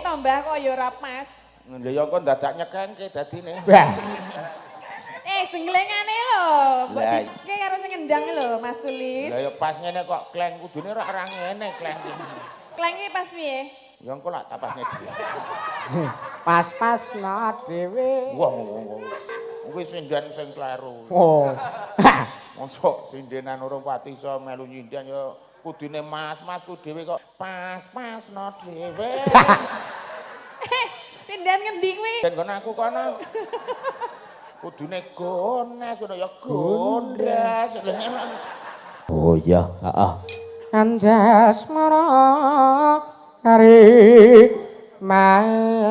to, Mbah, kok ya ora pas. Lha ya kok dadak nyekengke dadine. Wah. Jenglengane lho, mbok dipaske karo sing ngendang lho, Mas Sulis. Lah ya pas ngene kok kleng kudune ora ngene kleng iki. Kleng iki pas piye? Ya engko lak tak pasne dhewe. Pas-pasno dhewe. Wah, kuwi sinden sing kleru. Oh. Mosok sindenan urung pati iso melu nyinden ya kudune mas-masku dhewe kok pas-pasno dhewe. Sinden ngendi kuwi? Ben kono aku kono. Kudune gones ngono ya gondes. Oh iya, heeh. Anjas mara kari mambi.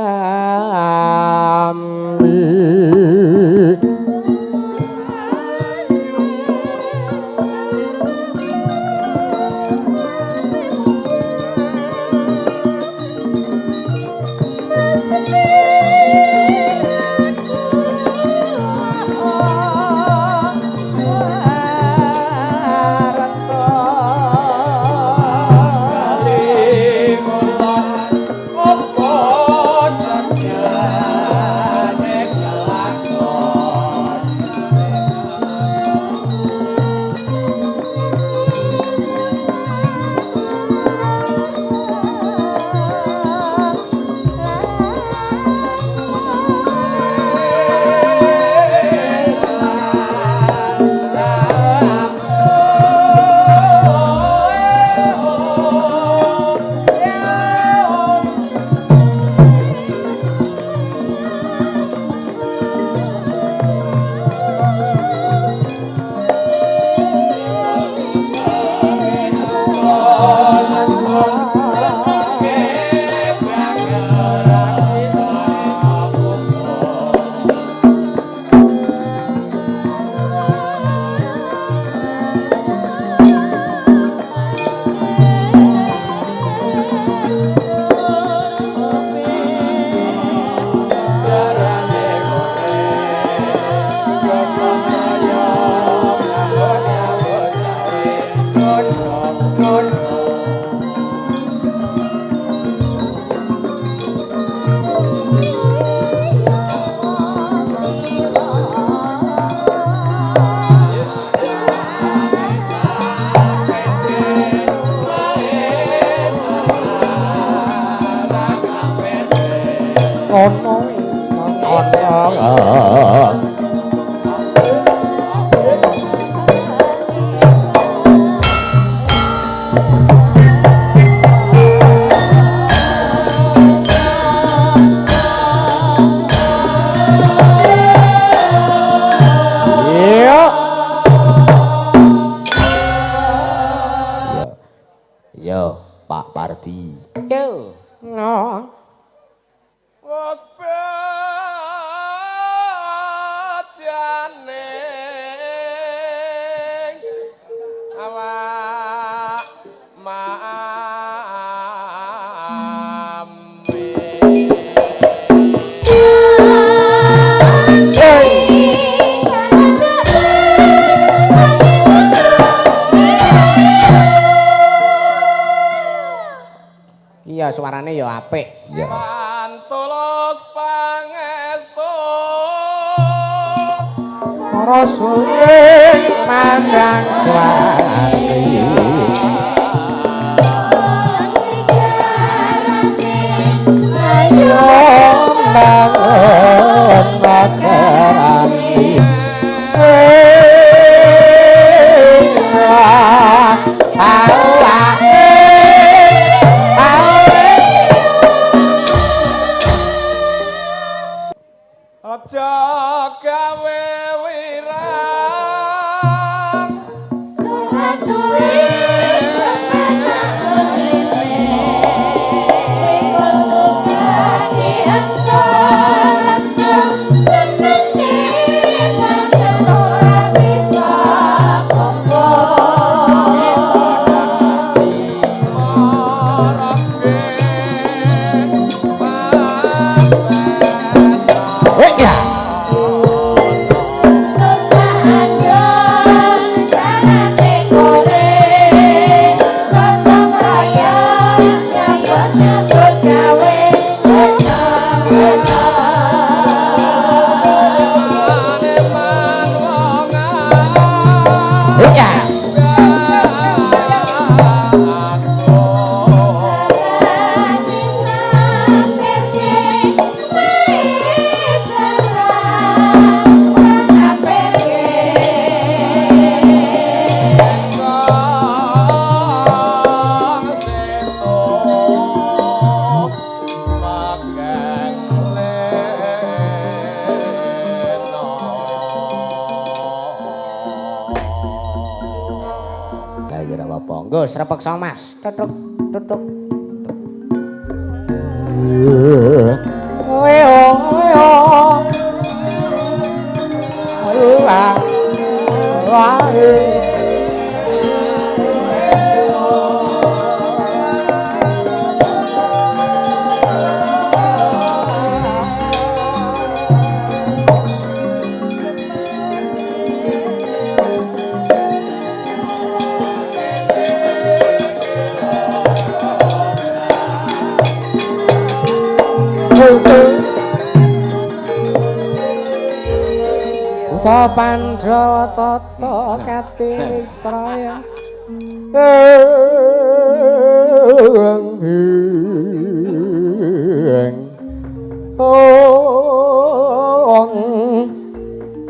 Iya suarane ya apik. Iya. Pantulus pangestu. Para suwe mandang suwari. Ayo bangun makarani. Aja gawe wirang suwe Iya. Monggo srepeksa Mas. Tutuk tutuk. Oe oe oe. Uta Pandhawa tata katiwisraya ong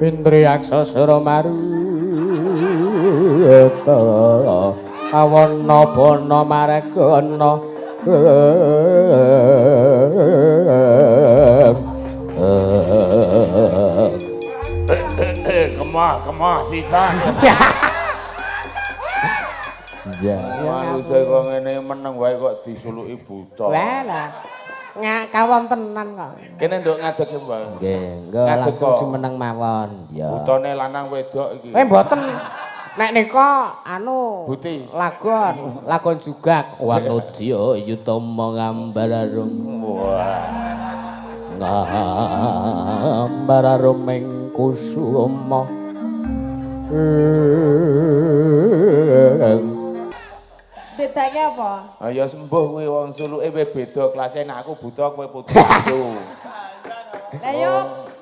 Indriyaksa Sura Maruta awana bana margana. Kemah, kemah sisan. Iya. Manungsa kok ngene meneng wae kok disuluki buta. Lah lah. Kawontenan kok. Kene nduk ngadeg ya, Mbak. Nggih, engko langsung jumeneng mawon. Ya. Butane lanang wedok iki. Eh mboten. Nek nika anu Buti. Lagon, lagon jugak. Wanodya yutama ngambararum. Wah. Ngambararum ing kusuma. Bedake apa? Ah ya sembuh kuwi wong suluke wis beda kelase nek aku buta kowe putih. Lah yo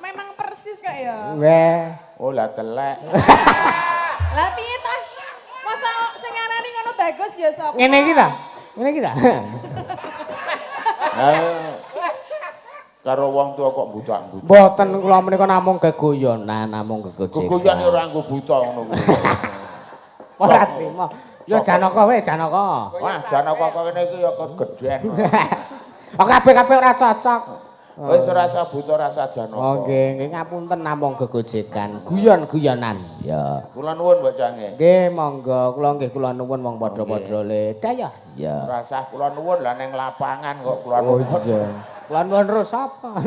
memang persis kok ya. Weh. Oh lah telek. Lah piye ta? Masa sing ngarani ngono bagus ya sapa? Ngene iki ta? Ngene iki ta? Karo wong tua kok buta-buta. Mboten kula menika namung geguyonan, namung gegojekan. Geguyon ora nggo buta ngono kuwi. Ora trimo. Ya Janaka wae, Janaka. Wah, Janaka kok ngene iki ya kegedhen. Oh kabeh-kabeh ora cocok. Wis ora usah buta rasa Janaka. Oh nggih, nggih ngapunten namung gegojekan, guyon-guyonan. Ya. Kula nuwun Mbak Cange. Nggih, monggo. Kula nggih kula nuwun wong padha-padha le. Dayah. Ya. Ora usah kula nuwun lah ning lapangan kok kula nuwun. Oh iya. Kula nuwun terus sapa?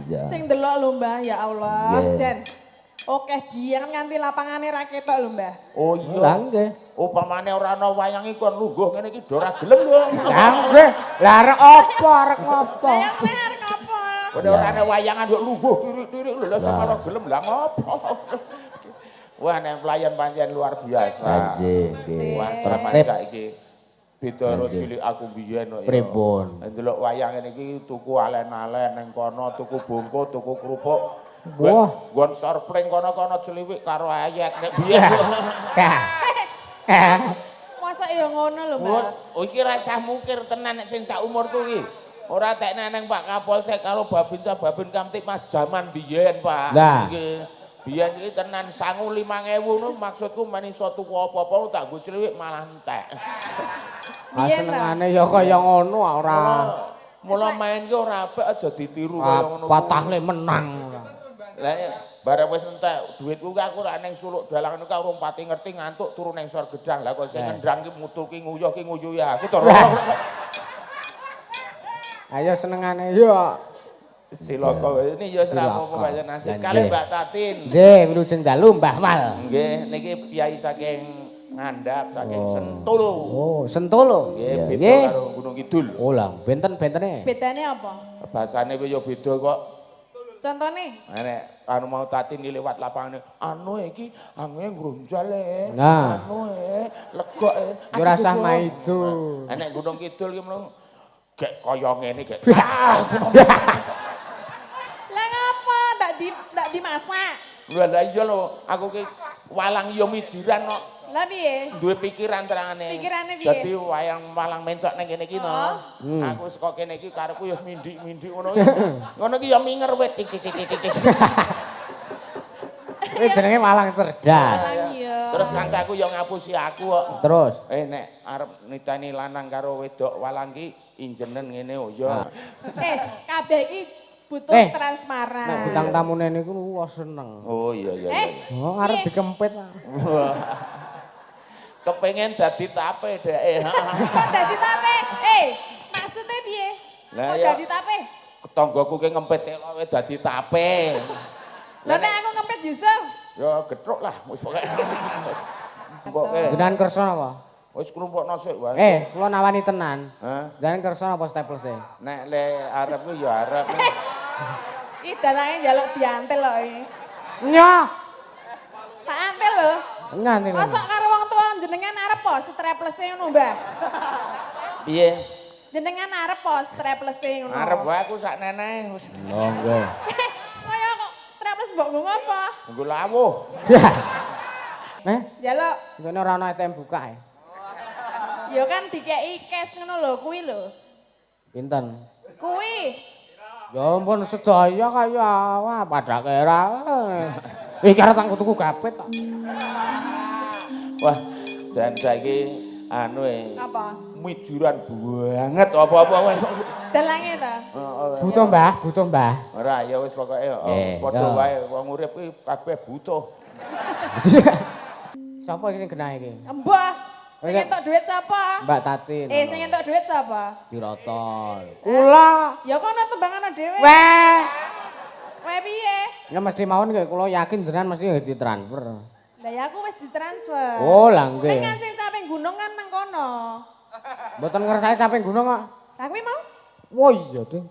Iya. Sing delok lho Mbah, ya Allah, jen. Oke, biyen nganti lapangane ra ketok lho Mbah. Oh iya. Lah nggih. Upamane ora ana wayang iku kon lungguh ngene iki ora gelem lho. Lah nggih. Lah arek apa arek ngopo? Lah arek apa? Nek ora ana wayangan kok lungguh tirik-tirik lho lah ora gelem lah ngopo. Wah nek pelayan pancen luar biasa. Nggih, nggih. Wah jaman saiki beda karo cilik aku biyen kok ya. Pripun? Ndelok wayang ngene iki tuku alen-alen ning kono, tuku bongko, tuku kerupuk. Wah, nggon sorpling kono-kono celiwik karo ayek nek biyen. Masa ya ngono lho, Mbak. Oh iki rasah mukir tenan nek sing sak umurku iki. Ora tekne nang Pak Kapolsek karo Babinsa Babin Kamtibmas jaman biyen, Pak. Nggih. Biyen iki tenan sangu 5000 ngono maksudku men iso tuku apa-apa tak nggo celiwik malah entek. Senengane ya kaya ngono ora. Mula main ki ora apik aja ditiru kaya ngono. Patah le menang. Lah bareng wis entek duitku ki aku ora ning suluk dalang niku urung pati ngerti ngantuk turu ning sor gedang. Lah kok sing ngendang ki mutu ki nguyuh ki nguyuhi aku to. Ayo senengane yo. Silaka ini ya ora apa-apa pancen nasib. Kalih Mbak Tatin. Nggih, wilujeng dalu Mbah Wal. Nggih, niki piyai saking Ngandhap saking Sentul. Oh, Sentul. Nggih, beda karo Gunung Kidul. Oh lah, benten-bentene. Bedane apa? Bahasane kuwi ya beda kok. Contone? Nek anu mau Tatin liwat lapangane, anu iki ange ngrunjal e. Anu e legok e. Ya ora usah maido. Nek Gunung Kidul ki mung gek kaya ngene gek. Lah ngapa ndak dimasak? Lah iya lho, aku ki walang ya mijiran kok. Lah piye? Duwe pikiran terangane. Pikirane piye? Dadi wayang walang mencok ning kene iki no. Aku saka kene iki karepku ya mindik-mindik ngono iki. Ngono iki ya minger wit tik tik tik tik. Kuwi jenenge walang cerdas. Iya. Terus kancaku ya ngapusi aku kok. Terus nek arep niteni lanang karo wedok walang ki injenen ngene oh ya. Kabeh iki butuh transparan. Nek bintang tamune niku wah seneng. Oh iya iya. Oh arep dikempit. Kepengen dadi tape dheke. Kok dadi tape? Maksudnya piye? Kok dadi tape? Tanggoku ki ngempet telo wae dadi tape. Lah nek aku ngempet Yusuf? Ya getruk lah wis pokoke. Mboke. Jenengan kersa napa? Wis klumpukno sik wae. Kula nawani tenan. Hah? Jenengan kersa napa staplese? Nek le arep ku ya arep. Ih dalange njaluk diantel kok iki. Nyoh. Tak antel lho. Nganti. Mosok karo wong tuwa jenengan arep po straplese ngono, Mbah? Piye? Jenengan arep po straplese ngono. Arep wae aku sak nenehe wis. Monggo. Kaya kok strapless mbok nggo ngopo? Nggo lawuh. Njaluk. Ngene ora ana ATM buka e. Ya kan dikeki cash ngono lho kuwi lho. Pinten? Kuwi. Ya ampun sedaya kaya wah padake ora. Iki arep tak tuku gapit kok. Wah, jan saiki anu e. Apa? Mijuran banget apa-apa wis. Dalange ta? Heeh. Butuh Mbah, butuh Mbah. Ora ya wis pokoke padha wae wong urip kuwi kabeh butuh. Sapa iki sing genah iki? Mbah, sing entuk dhuwit sapa? Mbak Tatin. Sing entuk dhuwit sapa? Dirotol. Kula. Ya kono tembangane dhewe. Weh. Weh piye? Ya mesti mawon nggih kula yakin jenengan mesti ditransfer. Lah ya aku wis ditransfer. Oh, lah nggih. Ning kan sing caping gunung kan nang kono. Mboten ngersake caping gunung kok. Lah kuwi mau? Wah iya ding.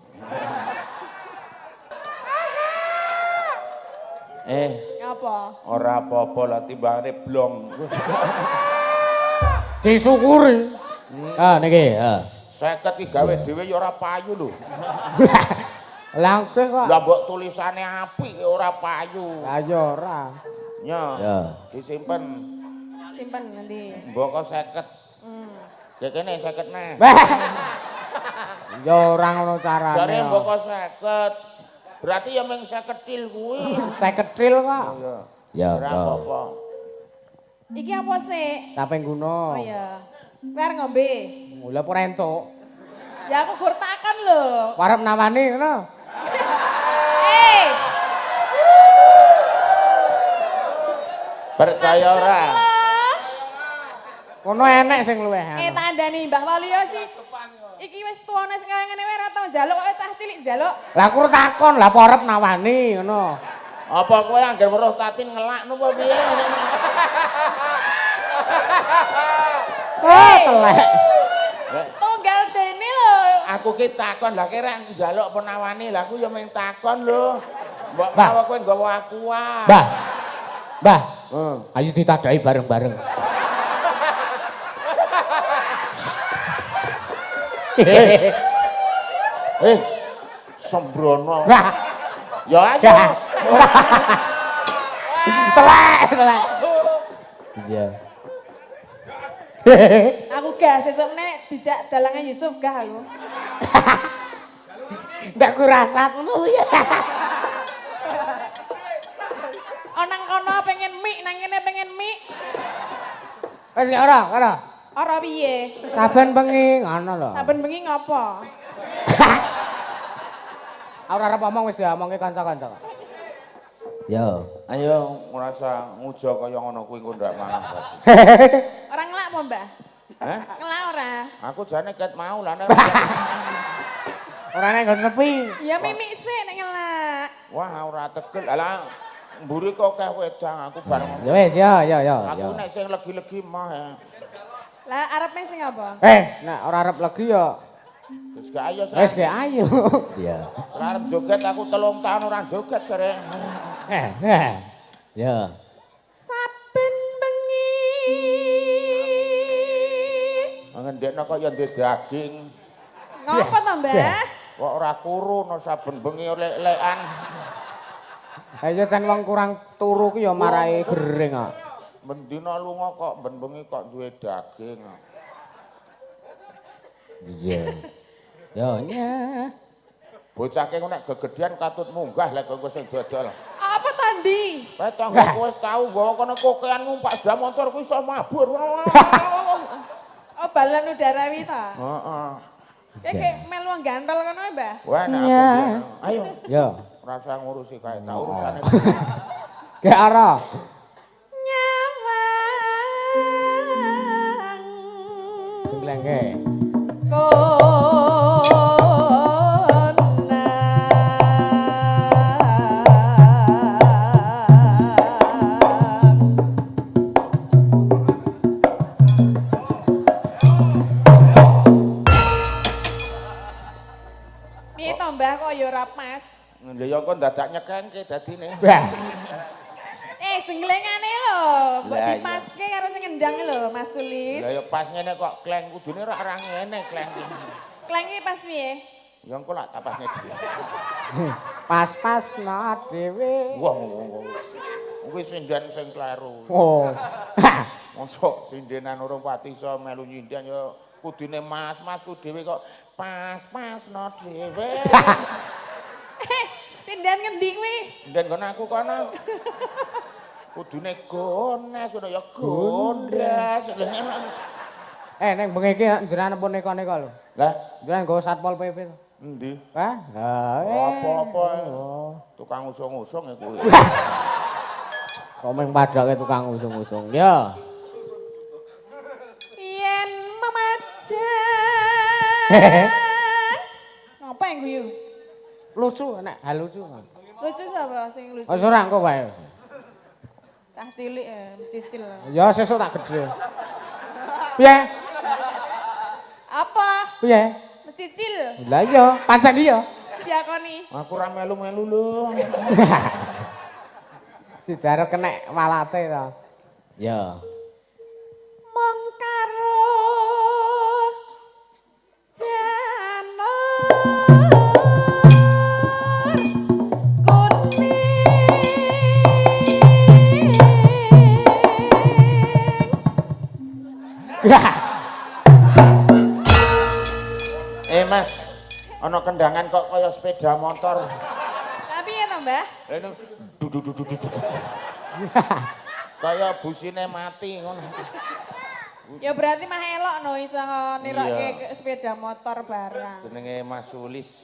Apa? Ora apa-apa lah timbangane blong. Disyukuri. Ah niki, heeh. 50 iki gawe dhewe ya ora payu lho. Lah nggih kok. Lah mbok tulisane apik ora payu. Lah ya ora. Nya. Ya. Disimpen. Simpen nanti. Mbok kok 50. Ya kene 50 neh. Ya ora ngono carane. Jare mbok kok 50. Berarti ya mung 50 til kuwi. 50 til kok. Ya. Ora apa-apa. Iki apa sih? Caping gunung. Oh iya. Kowe arep ngombe. Lha apa ora entuk? Ya aku gur takon lho. Arep nawani ngono. Percaya ora? Kono enek sing luweh. Tak andani Mbah Waluyo sih. Iki wis tuwane sing kaya ngene wae ora tau njaluk kok cah cilik njaluk. Lah aku takon, lah apa arep nawani ngono. Apa kowe angger weruh Tatin ngelak nopo piye? Oh, telek. Tunggal dene lho. Aku ki takon lah kira njaluk penawani lah aku ya mung takon lho. Mbok menawa kowe nggawa aku wae. Mbah. Mbah. Ayo ditadai bareng-bareng. Sembrono. Ya ayo. Telek, telek. Iya. Aku gak sesuk nek dijak dalange Yusuf gak aku. Ndak kurasat ngono ya. Nang kono pengen mie, nang kene pengen mie. Wis gak ora, ora. Ora piye? Saben bengi ngono lho. Saben bengi ngopo? Ora arep omong wis diomongke kanca-kanca. Yo, ayo ngrasa ngujo kaya ngono kuwi engko ndak mangan. Ora ngelak apa, Mbah? Hah? Ngelak ora? Aku jane ket mau lah nek. Ora nek nggon sepi. Ya mimik sik nek ngelak. Wah, ora tegel. Alah, mburi kok akeh wedang aku bareng. Ya wis, ya ya ya. Aku nek sing legi-legi mah ya. Lah arepe sing apa? Nek ora arep legi ya wis gak ayo. Wis gak ayo. Iya. Ora arep joget aku 3 tahun ora joget jare. Ya. Saben bengi. Ngendekno kok ya ndek daging. Ngopo to, Mbah? Kok ora kuru no saben bengi lek-lekan. Ayo jan wong kurang turu ki ya marahi gering kok. Mendina lunga kok ben bengi kok duwe daging. Iya. Yo nya. Bocah ki nek gegedean katut munggah lek kowe sing dodol. Apa tandi? Kowe tanggoku wis tau nggawa kono kokean numpak sepeda motor kuwi iso mabur. Oh, balon udara wi ta? Heeh. Kayak melu wong gantol kono Mbah. Wah, nek aku ayo. Yo. Rasa ngurusi kae tak urusane. Gak ora. Nyawang. Jengglengke. Piye to Mbah kok ya ora pas? Lha ya kok dadak nyekengke dadine. Wah. Jenglengane lho, mbok dipaske karo sing ngendang lho, Mas Sulis. Lah ya pas ngene kok kleng kudune ora ngene kleng iki. Kleng iki pas piye? Ya engko lak tak pasne dhewe. Pas-pasno dhewe. Wah, kuwi sinden sing kleru. Oh. Mosok sindenan urung pati iso melu nyinden ya kudune mas-masku dhewe kok pas-pasno dhewe. Sinden ngendi kuwi? Sinden kono aku kono. Kudune gones ngono ya gondes. Ning bengi iki jenengan pun neka-neka lho. Lah, jenengan nggawa Satpol PP to. Endi? Hah? Apa-apa. Tukang usung-usung iku. Kok mung padhake tukang usung-usung ya. Yen memajang. Ngapa yang guyu? Lucu nek hal lucu. Lucu sapa sing lucu? Wis ora engko wae. Cah cilik cicil. Ya sesuk tak gedhe. Piye? Apa? Piye? Cicil. Lah iya, pancen iya. Diakoni. Aku ora melu-melu lho. Si Daro kenek walate to. Ya. Mong karo janur kuning. Mas, ana kendangan kok kaya sepeda motor. Tapi ya to, Mbah? Lha du du du du du. Kaya busine mati ngono. Ya berarti mah elok no iso nirokke sepeda motor barang. Jenenge Mas Sulis.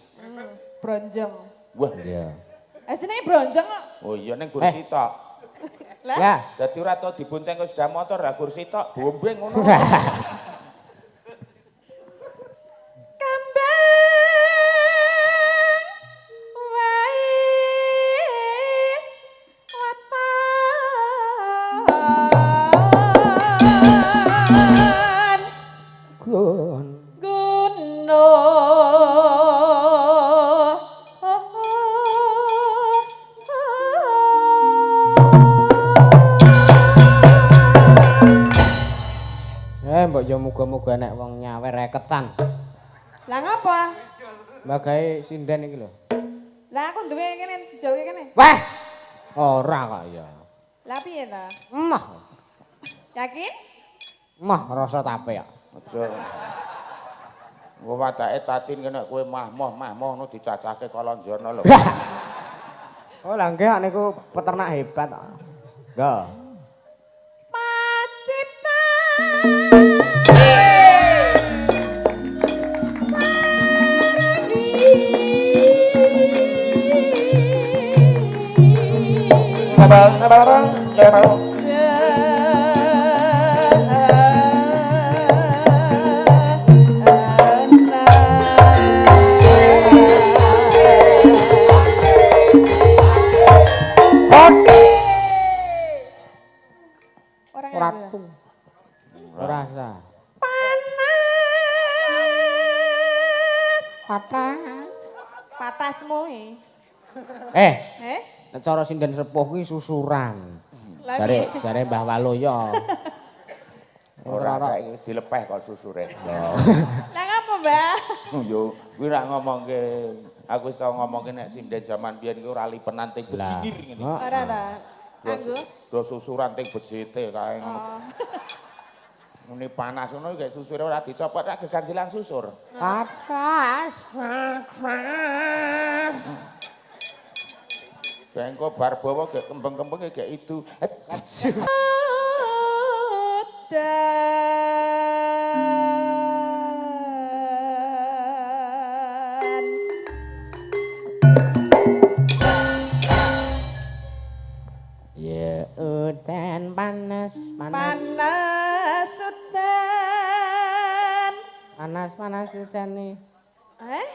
Bronjong. Wah, iya. Jenenge bronjong kok. Oh iya ning kursi tok. Lah. Ya. Dadi ora tau dibonceng ke sepeda motor, lah kursi tok bombeng ngono. Mbok ya muga-muga nek wong nyawer reketan. Lah ngapa? Mbak gawe sinden iki lho. Lah aku duwe kene dijolke kene. Wah. Ora kok ya. Lah piye ta? Mah. Yakin? Mah rasa tape ya. Aja. Engko watake tatin kena kowe mah-moh mah-moh ngono dicacahke kalonjono lho. Oh lah nggih niku peternak hebat kok. Lho. Ora panas. Patas. Patasmu e. Nek cara sinden sepuh kuwi susuran. Jare jare Mbah Waluyo. Ora saiki wis dilepeh kok susure. Lah ngapa, Mbah? Yo kuwi rak ngomongke, aku iso ngomongke nek sinden jaman biyen kuwi ora lipenan ting bedinir ngene. Ora ta. Anggo do susuran ting bejete kae ngono. Muni panas ngono iki susure ora dicopot ra geganjilan susur. Patas. Jengko bar bawa gek kembang-kembang gek itu. Ya udan panas panas. Panas udan. Panas udane. Eh?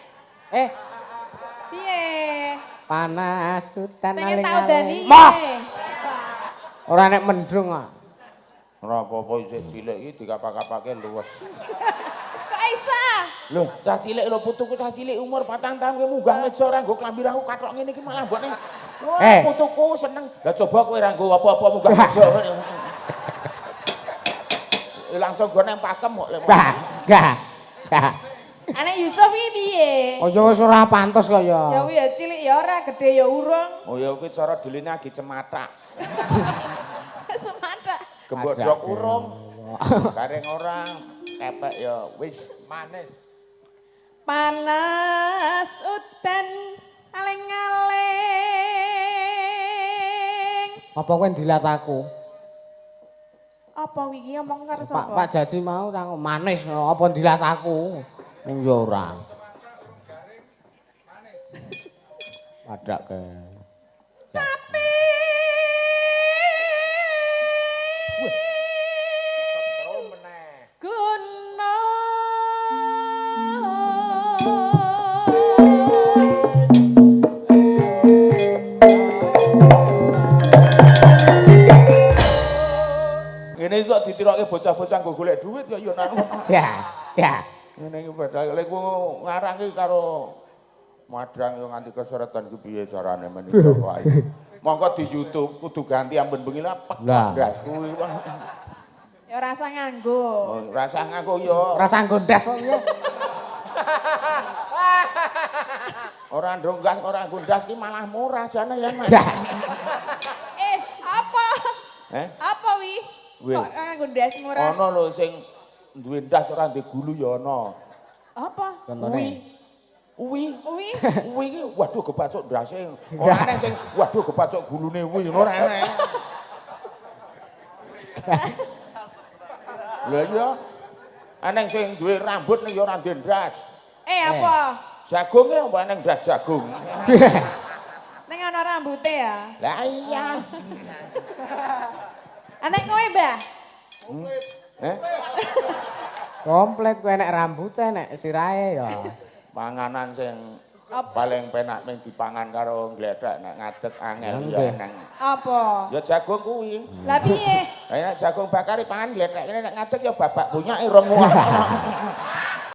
Eh. Piye? Panas udan Pengen tak udani. Moh. Ora nek mendung kok. Ora apa-apa isih cilik iki dikapak-kapake luwes. Kok isa? Lho, cah cilik lho putuku cah cilik umur 4 tahun kowe munggah meja ora nggo klambi ra kathok ngene iki malah mbokne. Wah, putuku seneng. Lah coba kowe ora nggo apa-apa munggah meja. Langsung go nang pakem kok lek. Gah, gah. Anek Yusuf iki piye? Oh ya wis ora pantes kok ya. Ya kuwi ya cilik ya ora, gedhe ya urung. Oh ya kuwi cara diline agi cemathak. Cemathak. Gembodhok urung. Bareng ora kepek ya wis manis. Panas udan aling-aling. Apa kowe ndilat aku? Apa wingi omong karo sapa? Pak Jaji mau tak manis apa ndilat aku? Ning ya ora. Padake. Capi. Ngene iso ditirokke bocah-bocah nggo golek duit ya ya nang. Ya, ya. Ngene iki padahal lek ngarang iki karo madrang yo nganti keseretan ki piye carane menungso wae. Mongko di YouTube kudu ganti amben bengi lah pek ndas kuwi. Ya rasa nganggo. Oh, rasa nganggo yo. Rasa nganggo ndas kok yo. Ora ndonggas ora nganggo ndas ki malah murah jane ya, Mas. Eh, apa? Eh? Apa wi? Kok nganggo ndas murah? Ana lho sing duwe ndas ora duwe gulu ya ana. Apa? Contone. Uwi. Uwi. Uwi iki waduh kepacuk ndase. Ora enek sing waduh kepacuk gulune uwi ngono ora enek. Lha iya. Eneng sing duwe rambut ning ya ora duwe ndas. Eh apa? Jagunge apa eneng ndas jagung. Ning ana rambute ya. Lah iya. Anek kowe, Mbah? Eh? Komplit kowe enek rambute enek sirahe ya. Panganan sing paling penak ming dipangan karo glethek nek ngadeg angel ya eneng. Apa? Ya jagung kuwi. Lah piye? Lah nek jagung bakar pangan glethek kene nek ngadeg ya babak punyake rong ngono.